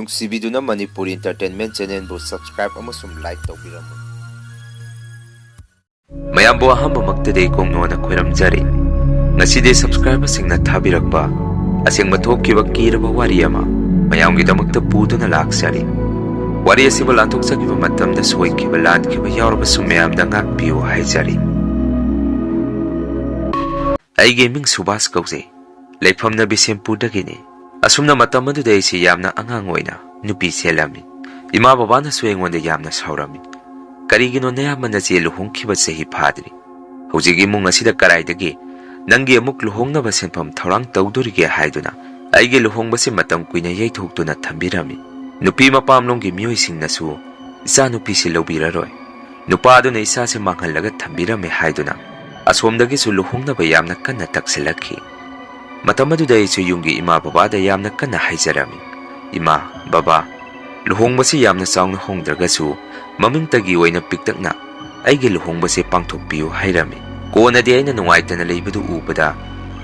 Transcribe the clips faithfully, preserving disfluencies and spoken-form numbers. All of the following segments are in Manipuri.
ꯅꯨꯡꯁꯤꯕꯤꯗꯨꯅ ꯃꯅꯤꯄꯨꯔ Entertainment Channelꯕꯨ subscribe ꯑꯃꯁꯨꯡ like ꯇꯧꯕꯤꯔꯝꯃꯨ꯫ ꯃꯌꯥꯝꯕꯨ ꯑꯍꯥꯟꯕꯃꯛꯇꯗꯤ ꯀꯣꯡꯅꯣꯅ ꯈꯣꯏꯔꯝꯖꯔꯤ꯫ ꯉꯁꯤꯗꯤ subscriberꯁꯤꯡꯅ ꯊꯥꯕꯤꯔꯛꯄ ꯑꯁꯦꯡꯕ ꯊꯣꯛꯈꯤꯕ ꯀꯤꯔꯕ ꯋꯥꯔꯤ ꯑꯃ ꯃꯌꯥꯝꯒꯤꯗꯃꯛꯇ ꯄꯨꯗꯨꯅ ꯂꯥꯛꯆꯔꯤ꯫ ꯋꯥꯔꯤ ꯑꯁꯤꯕꯨ ꯂꯥꯟꯊꯣꯛꯆꯈꯤꯕ ꯃꯇꯝꯗ ꯁꯣꯏꯈꯤꯕ ꯂꯥꯟꯈꯤꯕ ꯌꯥꯎꯔꯕꯁꯨ ꯃꯌꯥꯝꯗ ꯉꯥꯛꯄꯤꯌꯨ ꯍꯥꯏꯖꯔꯤ꯫ ꯑꯩꯒꯤ ꯃꯤꯡ ꯁꯨꯕꯥꯁ ꯀꯧꯖꯩ꯫ ꯂꯩꯐꯝꯅ ꯕꯤꯁꯦꯝꯄꯨꯔꯗꯒꯤꯅꯤ꯫ ꯑꯁꯨꯝꯅ ꯃꯇꯝ ꯑꯗꯨꯗ ꯑꯩꯁꯤ ꯌꯥꯝꯅ ꯑꯉꯥꯡ ꯑꯣꯏꯅ ꯅꯨꯄꯤ ꯆꯦꯜꯂꯝꯃꯤ꯫ ꯏꯃꯥ ꯕꯕꯥꯅꯁꯨ ꯑꯩꯉꯣꯟꯗ ꯌꯥꯝꯅ ꯁꯥꯎꯔꯝꯃꯤ꯫ "ꯀꯔꯤꯒꯤꯅꯣ ꯅꯌꯥꯝꯕ ꯅꯆꯦ ꯂꯨꯍꯣꯡꯈꯤꯕ ꯆꯍꯤ ꯐꯥꯗ꯭ꯔꯤ? ꯍꯧꯖꯤꯛ ꯏꯃꯨꯡ ꯑꯁꯤꯗ ꯀꯔꯥꯏꯗꯒꯤ ꯅꯪꯒꯤ ꯑꯃꯨꯛ ꯂꯨꯍꯣꯡꯅꯕ ꯁꯤꯟꯐꯝ ꯊꯧꯔꯥꯡ ꯇꯧꯗꯣꯔꯤꯒꯦ?" ꯍꯥꯏꯗꯨꯅ ꯑꯩꯒꯤ ꯂꯨꯍꯣꯡꯕꯁꯤ ꯃꯇꯝ ꯀꯨꯏꯅ ꯌꯩꯊꯣꯛꯇꯨꯅ ꯊꯝꯕꯤꯔꯝꯃꯤ꯫ ꯅꯨꯄꯤ ꯃꯄꯥꯝꯂꯣꯝꯒꯤ ꯃꯤꯑꯣꯏꯁꯤꯡꯅꯁꯨ ꯏꯆꯥꯅꯨꯄꯤꯁꯤ ꯂꯧꯕꯤꯔꯔꯣꯏ꯫ ꯅꯨꯄꯥ ꯑꯗꯨꯅ ꯏꯆꯥꯁꯤ ꯃꯥꯡꯍꯜꯂꯒ ꯊꯝꯕꯤꯔꯝꯃꯦ ꯍꯥꯏꯗꯨꯅ ꯑꯁꯣꯝꯗꯒꯤꯁꯨ ꯂꯨꯍꯣꯡꯅꯕ ꯌꯥꯝꯅ ꯀꯟꯅ ꯇꯛꯁꯤꯜꯂꯛꯈꯤ꯫ ꯃꯇꯝ ꯑꯗꯨꯗ ꯑꯩꯁꯨ ꯌꯨꯝꯒꯤ ꯏꯃꯥ ꯕꯕꯥꯗ ꯌꯥꯝꯅ ꯀꯟꯅ ꯍꯥꯏꯖꯔꯝꯃꯤ, "ꯏꯃꯥ, ꯕꯕꯥ, ꯂꯨꯍꯣꯡꯕꯁꯤ ꯌꯥꯝꯅ ꯆꯥꯎꯅ ꯍꯣꯡꯗ꯭ꯔꯒꯁꯨ ꯃꯃꯤꯡꯇꯒꯤ ꯑꯣꯏꯅ ꯄꯤꯛꯇꯛꯅ ꯑꯩꯒꯤ ꯂꯨꯍꯣꯡꯕꯁꯦ ꯄꯥꯡꯊꯣꯛꯄꯤꯌꯨ" ꯍꯥꯏꯔꯝꯃꯤ꯫ ꯀꯣꯟꯅꯗꯤ ꯑꯩꯅ ꯅꯨꯡꯉꯥꯏꯇꯅ ꯂꯩꯕꯗꯨ ꯎꯕꯗ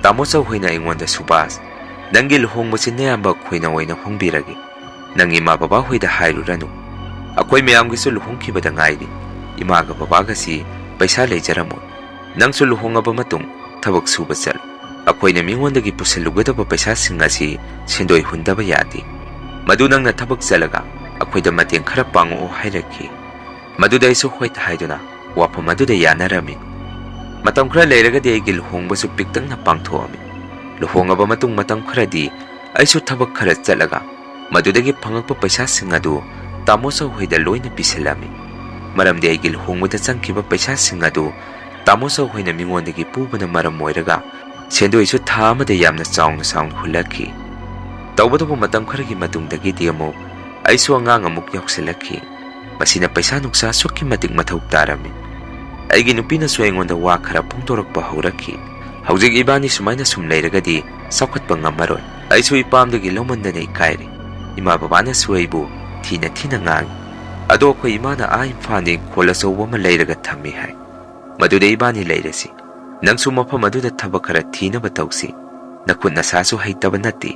ꯇꯥꯃꯣ ꯆꯧ ꯍꯣꯏꯅ ꯑꯩꯉꯣꯟꯗ, "ꯁꯨꯕꯥꯁ, ꯅꯪꯒꯤ ꯂꯨꯍꯣꯡꯕꯁꯤ ꯅꯌꯥꯝꯕ ꯑꯩꯈꯣꯏꯅ ꯑꯣꯏꯅ ꯍꯣꯡꯕꯤꯔꯒꯦ꯫ ꯅꯪ ꯏꯃꯥ ꯕꯕꯥ ꯍꯣꯏꯗ ꯍꯥꯏꯔꯨꯔꯅꯨ꯫ ꯑꯩꯈꯣꯏ ꯃꯌꯥꯝꯒꯤꯁꯨ ꯂꯨꯍꯣꯡꯈꯤꯕꯗ ꯉꯥꯏꯔꯤ꯫ ꯏꯃꯥꯒ ꯕꯕꯥꯒꯁꯤ ꯄꯩꯁꯥ ꯂꯩꯖꯔꯝꯃꯣꯏ꯫ ꯅꯪꯁꯨ ꯂꯨꯍꯣꯡꯉꯕ ꯃꯇꯨꯡ ꯊꯕꯛ ꯁꯨꯕ ꯆꯠꯂꯨ꯫ ꯑꯩꯈꯣꯏꯅ ꯃꯤꯉꯣꯟꯗꯒꯤ ꯄꯨꯁꯜꯂꯨꯒꯗꯕ ꯄꯩꯁꯥꯁꯤꯡ ꯑꯁꯤ ꯁꯦꯟꯗꯣꯏ ꯍꯨꯟꯗꯕ ꯌꯥꯗꯦ꯫ ꯃꯗꯨ ꯅꯪꯅ ꯊꯕꯛ ꯆꯠꯂꯒ ꯑꯩꯈꯣꯏꯗ ꯃꯇꯦꯡ ꯈꯔ ꯄꯥꯡꯉꯛꯑꯣ" ꯍꯥꯏꯔꯛꯈꯤ꯫ ꯃꯗꯨꯗ ꯑꯩꯁꯨ ꯍꯣꯏ ꯍꯥꯏꯗꯨꯅ ꯋꯥꯐꯝ ꯑꯗꯨꯗ ꯌꯥꯅꯔꯝꯃꯤ꯫ ꯃꯇꯝ ꯈꯔ ꯂꯩꯔꯒꯗꯤ ꯑꯩꯒꯤ ꯂꯨꯍꯣꯡꯕꯁꯨ ꯄꯤꯛꯇꯛꯅ ꯄꯥꯡꯊꯣꯛꯑꯝꯃꯤ꯫ ꯂꯨꯍꯣꯡꯉꯕ ꯃꯇꯨꯡ ꯃꯇꯝ ꯈꯔꯗꯤ ꯑꯩꯁꯨ ꯊꯕꯛ ꯈꯔ ꯆꯠꯂꯒ ꯃꯗꯨꯗꯒꯤ ꯐꯪꯉꯛꯄ ꯄꯩꯁꯥꯁꯤꯡ ꯑꯗꯨ ꯇꯥꯃꯣ ꯆꯧ ꯍꯣꯏꯗ ꯂꯣꯏꯅ ꯄꯤꯁꯜꯂꯝꯃꯤ꯫ ꯃꯔꯝꯗꯤ ꯑꯩꯒꯤ ꯂꯨꯍꯣꯡꯕꯗ ꯆꯪꯈꯤꯕ ꯄꯩꯁꯥꯁꯤꯡ ꯑꯗꯨ ꯇꯥꯃꯣ ꯆꯧ ꯍꯣꯏꯅ ꯃꯤꯉꯣꯟꯗꯒꯤ ꯄꯨꯕꯅ ꯃꯔꯝ ꯑꯣꯏꯔꯒ ꯁꯦꯟꯗꯣꯏꯁꯨ ꯊꯥ ꯑꯃꯗ ꯌꯥꯝꯅ ꯆꯥꯎꯅ ꯆꯥꯎꯅ ꯍꯨꯜꯂꯛꯈꯤ꯫ ꯇꯧꯕꯇꯕꯨ ꯃꯇꯝ ꯈꯔꯒꯤ ꯃꯇꯨꯡꯗꯒꯤꯗꯤ ꯑꯃꯨꯛ ꯑꯩꯁꯨ ꯑꯉꯥꯡ ꯑꯃꯨꯛ ꯌꯥꯎꯁꯜꯂꯛꯈꯤ꯫ ꯃꯁꯤꯅ ꯄꯩꯁꯥ ꯅꯨꯡꯁꯥ ꯑꯁꯨꯛꯀꯤ ꯃꯇꯤꯛ ꯃꯊꯧ ꯇꯥꯔꯝꯃꯤ꯫ ꯑꯩꯒꯤ ꯅꯨꯄꯤꯅꯁꯨ ꯑꯩꯉꯣꯟꯗ ꯋꯥ ꯈꯔ ꯐꯣꯡꯗꯣꯔꯛꯄ ꯍꯧꯔꯛꯈꯤ꯫ "ꯍꯧꯖꯤꯛ ꯏꯕꯥꯅꯤ ꯁꯨꯃꯥꯏꯅ ꯁꯨꯝ ꯂꯩꯔꯒꯗꯤ ꯆꯥꯎꯈꯠꯄ ꯉꯝꯃꯔꯣꯏ꯫ ꯑꯩꯁꯨ ꯏꯄꯥꯝꯗꯒꯤ ꯂꯧꯃꯟꯗꯅ ꯏꯀꯥꯏꯔꯦ꯫ ꯏꯃꯥ ꯕꯕꯥꯅꯁꯨ ꯑꯩꯕꯨ ꯊꯤꯅ ꯊꯤꯅ ꯉꯥꯡꯉꯤ꯫ ꯑꯗꯣ ꯑꯩꯈꯣꯏ ꯏꯃꯥꯅ ꯑꯥ ꯏꯝꯐꯥꯜꯗ ꯏꯪꯈꯣꯜ ꯑꯆꯧꯕ ꯑꯃ ꯂꯩꯔꯒ ꯊꯝꯃꯤ ꯍꯥꯏ꯫ ꯃꯗꯨꯗ ꯏꯕꯥꯅꯤ ꯂꯩꯔꯁꯤ꯫ ꯅꯪꯁꯨ ꯃꯐꯝ ꯑꯗꯨꯗ ꯊꯕꯛ ꯈꯔ ꯊꯤꯅꯕ ꯇꯧꯁꯤ꯫ ꯅꯈꯨꯠ ꯅꯁꯥꯁꯨ ꯍꯩꯇꯕ ꯅꯠꯇꯦ꯫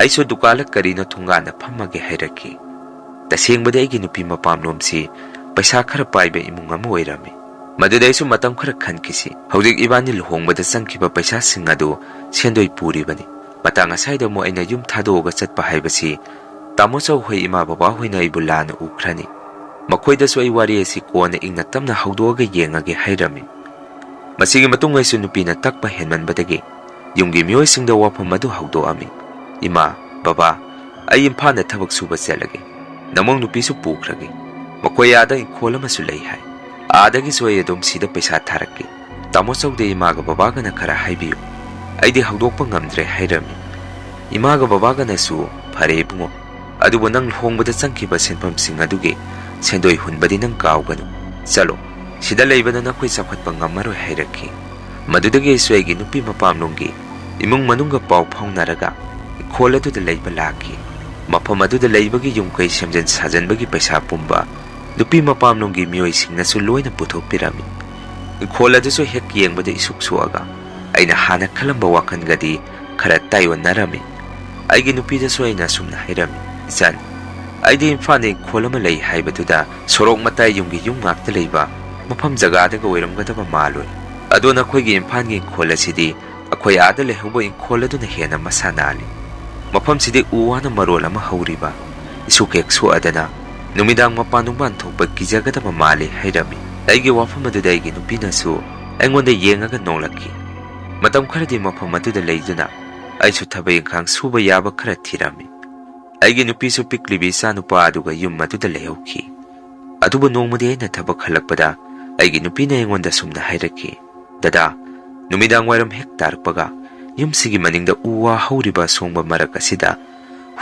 ꯑꯩꯁꯨ ꯗꯨꯀꯥꯟꯗ ꯀꯔꯤꯅꯣ ꯊꯣꯡꯒꯥꯟꯗ ꯐꯝꯃꯒꯦ ꯍꯥꯏꯔꯛꯈꯤ꯫ ꯇꯁꯦꯡꯕꯗꯤ ꯑꯩꯒꯤ ꯅꯨꯄꯤ ꯃꯄꯥꯝꯂꯣꯝꯁꯤ ꯄꯩꯁꯥ ꯈꯔ ꯄꯥꯏꯕ ꯏꯃꯨꯡ ꯑꯃ ꯑꯣꯏꯔꯝꯃꯤ꯫ ꯃꯗꯨꯗ ꯑꯩꯁꯨ ꯃꯇꯝ ꯈꯔ ꯈꯟꯈꯤꯁꯤ꯫ ꯍꯧꯖꯤꯛ ꯏꯕꯥꯅꯤ ꯂꯨꯍꯣꯡꯕꯗ ꯆꯪꯈꯤꯕ ꯄꯩꯁꯥꯁꯤꯡ ꯑꯗꯨ ꯁꯦꯟꯗꯣꯏ ꯄꯨꯔꯤꯕꯅꯤ꯫ ꯃꯇꯥꯡ ꯑꯁꯥꯏꯗ ꯑꯃꯨꯛ ꯑꯩꯅ ꯌꯨꯝ ꯊꯥꯗꯣꯛꯑꯒ ꯆꯠꯄ ꯍꯥꯏꯕꯁꯤ ꯇꯥꯃꯣ ꯆꯧ ꯍꯣꯏ ꯏꯃꯥ ꯕꯕꯥ ꯍꯣꯏꯅ ꯑꯩꯕꯨ ꯂꯥꯟꯅ ꯎꯈ꯭ꯔꯅꯤ꯫ ꯃꯈꯣꯏꯗꯁꯨ ꯑꯩ ꯋꯥꯔꯤ ꯑꯁꯤ ꯀꯣꯟꯅ ꯏꯪꯅ ꯇꯞꯅ ꯍꯧꯗꯣꯛꯑꯒ ꯌꯦꯡꯉꯒꯦ ꯍꯥꯏꯔꯝꯃꯤ꯫ ꯃꯁꯤꯒꯤ ꯃꯇꯨꯡ ꯑꯩꯁꯨ ꯅꯨꯄꯤꯅ ꯇꯛꯄ ꯍꯦꯟꯃꯟꯕꯗꯒꯤ ꯌꯨꯝꯒꯤ ꯃꯤꯑꯣꯏꯁꯤꯡꯗ ꯋꯥꯐꯝ ꯑꯗꯨ ꯍꯧꯗꯣꯛꯑꯝꯃꯤ꯫ "ꯏꯃꯥ, ꯕꯕꯥ, ꯑꯩ ꯏꯝꯐꯥꯜꯗ ꯊꯕꯛ ꯁꯨꯕ ꯆꯠꯂꯒꯦ꯫ ꯅꯃꯧ ꯅꯨꯄꯤꯁꯨ ꯄꯨꯈ꯭ꯔꯒꯦ꯫ ꯃꯈꯣꯏ ꯑꯥꯗ ꯏꯪꯈꯣꯜ ꯑꯃꯁꯨ ꯂꯩ ꯍꯥꯏ꯫ ꯑꯥꯗꯒꯤꯁꯨ ꯑꯩ ꯑꯗꯨꯝ ꯁꯤꯗ ꯄꯩꯁꯥ ꯊꯥꯔꯛꯀꯦ꯫ ꯇꯥꯃꯣ ꯆꯧꯗ ꯏꯃꯥꯒ ꯕꯕꯥꯒꯅ ꯈꯔ ꯍꯥꯏꯕꯤꯌꯨ꯫ ꯑꯩꯗꯤ ꯍꯧꯗꯣꯛꯄ ꯉꯝꯗ꯭ꯔꯦ" ꯍꯥꯏꯔꯝꯃꯤ꯫ ꯏꯃꯥꯒ ꯕꯕꯥꯒꯅꯁꯨ, "ꯐꯔꯦ ꯏꯕꯨꯡꯉꯣ, ꯑꯗꯨꯕꯨ ꯅꯪ ꯂꯨꯍꯣꯡꯕꯗ ꯆꯪꯈꯤꯕ ꯁꯦꯟꯐꯝꯁꯤꯡ ꯑꯗꯨꯒꯤ ꯁꯦꯟꯗꯣꯏ ꯍꯨꯟꯕꯗꯤ ꯅꯪ ꯀꯥꯎꯒꯅꯨ꯫ ꯆꯠꯂꯣ, ꯁꯤꯗ ꯂꯩꯕꯅ ꯅꯈꯣꯏ ꯆꯥꯎꯈꯠꯄ ꯉꯝꯃꯔꯣꯏ" ꯍꯥꯏꯔꯛꯈꯤ꯫ ꯃꯗꯨꯗꯒꯤ ꯑꯩꯁꯨ ꯑꯩꯒꯤ ꯅꯨꯄꯤ ꯃꯄꯥꯝꯂꯣꯝꯒꯤ ꯏꯃꯨꯡ ꯃꯅꯨꯡꯒ ꯄꯥꯎ ꯐꯥꯎꯅꯔꯒ ꯏꯪꯈꯣꯜ ꯑꯗꯨꯗ ꯂꯩꯕ ꯂꯥꯛꯈꯤ꯫ ꯃꯐꯝ ꯑꯗꯨꯗ ꯂꯩꯕꯒꯤ ꯌꯨꯝ ꯀꯩ ꯁꯦꯝꯖꯤꯟ ꯁꯥꯖꯤꯟꯕꯒꯤ ꯄꯩꯁꯥ ꯄꯨꯝꯕ ꯅꯨꯄꯤ ꯃꯄꯥꯝꯂꯣꯝꯒꯤ ꯃꯤꯑꯣꯏꯁꯤꯡꯅꯁꯨ ꯂꯣꯏꯅ ꯄꯨꯊꯣꯛꯄꯤꯔꯝꯃꯤ꯫ ꯏꯪꯈꯣꯜ ꯑꯗꯨꯁꯨ ꯍꯦꯛ ꯌꯦꯡꯕꯗ ꯏꯁꯨꯛ ꯁꯨꯛꯑꯒ ꯑꯩꯅ ꯍꯥꯟꯅ ꯈꯜꯂꯝꯕ ꯋꯥꯈꯜꯒꯗꯤ ꯈꯔ ꯇꯥꯏꯑꯣꯟꯅꯔꯝꯃꯤ꯫ ꯑꯩꯒꯤ ꯅꯨꯄꯤꯗꯁꯨ ꯑꯩꯅ ꯑꯁꯨꯝꯅ ꯍꯥꯏꯔꯝꯃꯤ, "ꯏꯆꯟ, ꯑꯩꯗꯤ ꯏꯝꯐꯥꯜꯗ ꯏꯪꯈꯣꯜ ꯑꯃ ꯂꯩ ꯍꯥꯏꯕꯗꯨꯗ ꯁꯣꯔꯣꯛ ꯃꯇꯥꯏ ꯌꯨꯝꯒꯤ ꯌꯨꯝ ꯉꯥꯛꯇ ꯂꯩꯕ ꯃꯐꯝ ꯖꯒꯥꯗꯒ ꯑꯣꯏꯔꯝꯒꯗꯕ ꯃꯥꯜꯂꯨꯏ꯫ ꯑꯗꯣ ꯅꯈꯣꯏꯒꯤ ꯏꯝꯐꯥꯜꯒꯤ ꯏꯪꯈꯣꯜ ꯑꯁꯤꯗꯤ ꯑꯩꯈꯣꯏ ꯑꯥꯗ ꯂꯩꯍꯧꯕ ꯏꯪꯈꯣꯜ ꯑꯗꯨꯅ ꯍꯦꯟꯅ ꯃꯁꯥ ꯅꯥꯜꯂꯤ꯫ ꯃꯐꯝꯁꯤꯗꯤ ꯎ ꯋꯥꯅ ꯃꯔꯣꯜ ꯑꯃ ꯍꯧꯔꯤꯕ, ꯏꯁꯨꯛ ꯍꯦꯛ ꯁꯣꯛꯑꯗꯅ ꯅꯨꯃꯤꯗꯥꯡ ꯃꯄꯥꯟ ꯅꯨꯡꯕꯥꯟ ꯊꯣꯛꯄ ꯀꯤꯖꯒꯗꯕ ꯃꯥꯜꯂꯤ" ꯍꯥꯏꯔꯝꯃꯤ꯫ ꯑꯩꯒꯤ ꯋꯥꯐꯝ ꯑꯗꯨꯗ ꯑꯩꯒꯤ ꯅꯨꯄꯤꯅꯁꯨ ꯑꯩꯉꯣꯟꯗ ꯌꯦꯡꯉꯒ ꯅꯣꯡꯂꯛꯈꯤ꯫ ꯃꯇꯝ ꯈꯔꯗꯤ ꯃꯐꯝ ꯑꯗꯨꯗ ꯂꯩꯗꯨꯅ ꯑꯩꯁꯨ ꯊꯕꯛ ꯏꯪꯈꯥꯡ ꯁꯨꯕ ꯌꯥꯕ ꯈꯔ ꯊꯤꯔꯝꯃꯤ꯫ ꯑꯩꯒꯤ ꯅꯨꯄꯤꯁꯨ ꯄꯤꯛꯂꯤꯕꯤ ꯏꯆꯥ ꯅꯨꯄꯥ ꯑꯗꯨꯒ ꯌꯨꯝ ꯑꯗꯨꯗ ꯂꯩꯍꯧꯈꯤ꯫ ꯑꯗꯨꯕꯨ ꯅꯣꯡꯃꯗꯤ ꯑꯩꯅ ꯊꯕꯛ ꯍꯜꯂꯛꯄꯗ ꯑꯩꯒꯤ ꯅꯨꯄꯤꯅ ꯑꯩꯉꯣꯟꯗ ꯁꯨꯝꯅ ꯍꯥꯏꯔꯛꯈꯤ, "ꯗꯗꯥ, ꯅꯨꯃꯤꯗꯥꯡ ꯋꯥꯏꯔꯝ ꯍꯦꯛ ꯇꯥꯔꯛꯄꯒ ꯌꯨꯝꯁꯤꯒꯤ ꯃꯅꯤꯡꯗ ꯎ ꯋꯥ ꯍꯧꯔꯤꯕ ꯑꯁꯣꯡꯕ ꯃꯔꯛ ꯑꯁꯤꯗ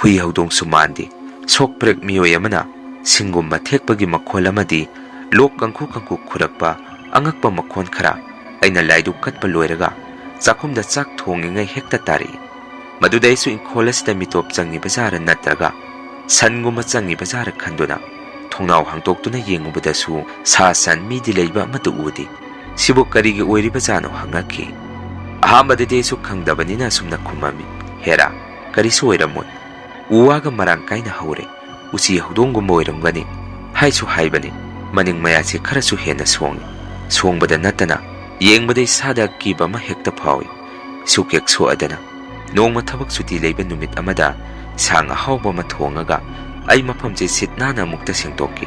ꯍꯨꯏ ꯍꯧꯗꯣꯡꯁꯨ ꯃꯥꯟꯗꯦ, ꯁꯣꯛ ꯄ꯭ꯔꯦꯛ ꯃꯤꯑꯣꯏ ꯑꯃꯅ ꯁꯤꯡꯒꯨꯝꯕ ꯊꯦꯛꯄꯒꯤ ꯃꯈꯣꯜ ꯑꯃꯗꯤ ꯂꯣꯛ ꯀꯪꯈꯨ ꯀꯪꯈꯨ ꯈꯨꯔꯛꯄ ꯑꯉꯛꯄ ꯃꯈꯣꯟ ꯈꯔ ꯑꯩꯅ ꯂꯥꯏꯗꯨꯛ ꯀꯠꯄ ꯂꯣꯏꯔꯒ ꯆꯥꯛꯈꯨꯝꯗ ꯆꯥꯛ ꯊꯣꯡꯉꯤꯉꯩ ꯍꯦꯛꯇ ꯇꯥꯔꯛꯏ꯫ ꯃꯗꯨꯗ ꯑꯩꯁꯨ ꯏꯪꯈꯣꯜ ꯑꯁꯤꯗ ꯃꯤꯇꯣꯞ ꯆꯪꯉꯤꯕ ꯖꯥꯔ ꯅꯠꯇ꯭ꯔꯒ ꯁꯟꯒꯨꯝꯕ ꯆꯪꯉꯤꯕ ꯖꯥꯔ ꯈꯟꯗꯨꯅ ꯊꯣꯡꯅꯥꯎ ꯍꯥꯡꯗꯣꯛꯇꯨꯅ ꯌꯦꯡꯉꯨꯕꯗꯁꯨ ꯁꯥ ꯁꯟ ꯃꯤꯗꯤ ꯂꯩꯕ ꯑꯃꯠꯇ ꯎꯗꯦ꯫ ꯁꯤꯕꯨ ꯀꯔꯤꯒꯤ ꯑꯣꯏꯔꯤꯕꯖꯥꯠꯅꯣ?" ꯍꯪꯉꯛꯈꯤ꯫ ꯑꯍꯥꯟꯕꯗꯗꯤ ꯑꯩꯁꯨ ꯈꯪꯗꯕꯅꯤꯅ ꯑꯁꯨꯝꯅ ꯈꯨꯝꯃꯝꯃꯤ, "ꯍꯦꯔꯥ, ꯀꯔꯤꯁꯨ ꯑꯣꯏꯔꯝꯃꯣꯏ꯫ ꯎ ꯋꯥꯒ ꯃꯔꯥꯡ ꯀꯥꯏꯅ ꯍꯧꯔꯦ꯫ ꯎꯆꯤ ꯍꯧꯗꯣꯡꯒꯨꯝꯕ ꯑꯣꯏꯔꯝꯒꯅꯤ꯫ ꯍꯥꯏꯁꯨ ꯍꯥꯏꯕꯅꯤ, ꯃꯅꯤꯡ ꯃꯌꯥꯁꯤ ꯈꯔꯁꯨ ꯍꯦꯟꯅ ꯁꯣꯡꯉꯤ꯫ ꯁꯣꯡꯕꯗ ꯅꯠꯇꯅ ꯌꯦꯡꯕꯗ ꯏꯁꯥꯗ ꯑꯀꯤꯕ ꯑꯃ ꯍꯦꯛꯇ ꯐꯥꯎꯏ꯫ ꯁꯨꯛ ꯍꯦꯛ ꯁꯣꯛꯑꯗꯅ ꯅꯣꯡꯃ ꯊꯕꯛ ꯁꯨꯇꯤ ꯂꯩꯕ ꯅꯨꯃꯤꯠ ꯑꯃꯗ ꯁꯥꯡ ꯑꯍꯥꯎꯕ ꯑꯃ ꯊꯣꯡꯉꯒ ꯑꯩ ꯃꯐꯝꯁꯦ ꯁꯤꯠ ꯅꯥꯟꯅ ꯑꯃꯨꯛꯇ ꯁꯦꯡꯗꯣꯛꯀꯦ꯫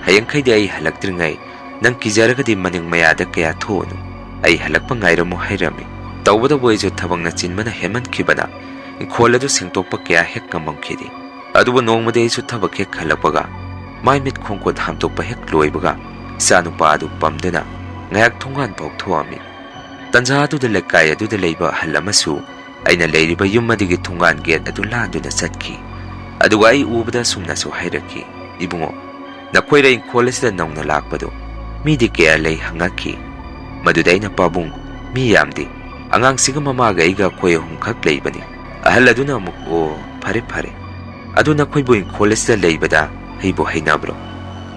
ꯍꯌꯦꯡꯈꯩꯗꯤ ꯑꯩ ꯍꯜꯂꯛꯇ꯭ꯔꯤꯉꯩ ꯅꯪ ꯀꯤꯖꯔꯒꯗꯤ ꯃꯅꯤꯡ ꯃꯌꯥꯗ ꯀꯌꯥ ꯊꯣꯛꯎꯅꯨ꯫ ꯑꯩ ꯍꯜꯂꯛꯄ ꯉꯥꯏꯔꯝꯃꯨ ꯍꯥꯏꯔꯝꯃꯤ꯫ ꯇꯧꯕꯇꯕꯨ ꯑꯩꯁꯨ ꯊꯕꯛꯅ ꯆꯤꯟꯕꯅ ꯍꯦꯟꯃꯟꯈꯤꯕꯅ ꯏꯪꯈꯣꯜ ꯑꯗꯨ ꯁꯦꯡꯗꯣꯛꯄ ꯀꯌꯥ ꯍꯦꯛ ꯉꯝꯃꯝꯈꯤꯗꯦ꯫ ꯑꯗꯨꯕꯨ ꯅꯣꯡꯃꯗꯤ ꯑꯩꯁꯨ ꯊꯕꯛ ꯍꯦꯛ ꯍꯜꯂꯛꯄꯒ ꯃꯥꯏ ꯃꯤꯠ ꯈꯣꯡ ꯈꯨꯠ ꯍꯥꯝꯗꯣꯛꯄ ꯍꯦꯛ ꯂꯣꯏꯕꯒ ꯏꯆꯥꯅꯨꯄꯥ ꯑꯗꯨ ꯄꯝꯗꯨꯅ ꯉꯥꯏꯍꯥꯛ ꯊꯣꯡꯒꯥꯟ ꯐꯥꯎ ꯊꯣꯛꯑꯝꯃꯤ꯫ ꯇꯟꯖꯥ ꯑꯗꯨꯗ ꯂꯩꯀꯥꯏ ꯑꯗꯨꯗ ꯂꯩꯕ ꯑꯍꯜ ꯑꯃꯁꯨ ꯑꯩꯅ ꯂꯩꯔꯤꯕ ꯌꯨꯝ ꯑꯗꯨꯒꯤ ꯊꯣꯡꯒꯥꯟ ꯒꯦꯠ ꯑꯗꯨ ꯂꯥꯟꯗꯨꯅ ꯆꯠꯈꯤ꯫ ꯑꯗꯨꯒ ꯑꯩ ꯎꯕꯗ ꯑꯁꯨꯝꯅꯁꯨ ꯍꯥꯏꯔꯛꯈꯤ, "ꯏꯕꯨꯡꯉꯣ, ꯅꯈꯣꯏꯔ ꯏꯪꯈꯣꯜ ꯑꯁꯤꯗ ꯅꯧꯅ ꯂꯥꯛꯄꯗꯣ ꯃꯤꯗꯤ ꯀꯌꯥ ꯂꯩ?" ꯍꯪꯉꯛꯈꯤ꯫ ꯃꯗꯨꯗ ꯑꯩꯅ, "ꯄꯥꯕꯨꯡ, ꯃꯤ ꯌꯥꯝꯗꯦ꯫ ꯑꯉꯥꯡꯁꯤꯒ ꯃꯃꯥꯒ ꯑꯩꯒ ꯑꯩꯈꯣꯏ ꯑꯍꯨꯝꯈꯛ ꯂꯩꯕꯅꯤ꯫" ꯑꯍꯜ ꯑꯗꯨꯅ ꯑꯃꯨꯛ, "ꯑꯣ, ꯐꯔꯦ, ꯐꯔꯦ꯫ ꯑꯗꯨ ꯅꯈꯣꯏꯕꯨ ꯏꯪꯈꯣꯜ ꯑꯁꯤꯗ ꯂꯩꯕꯗ ꯍꯩꯕꯨ ꯍꯩꯅꯕ꯭ꯔꯣ?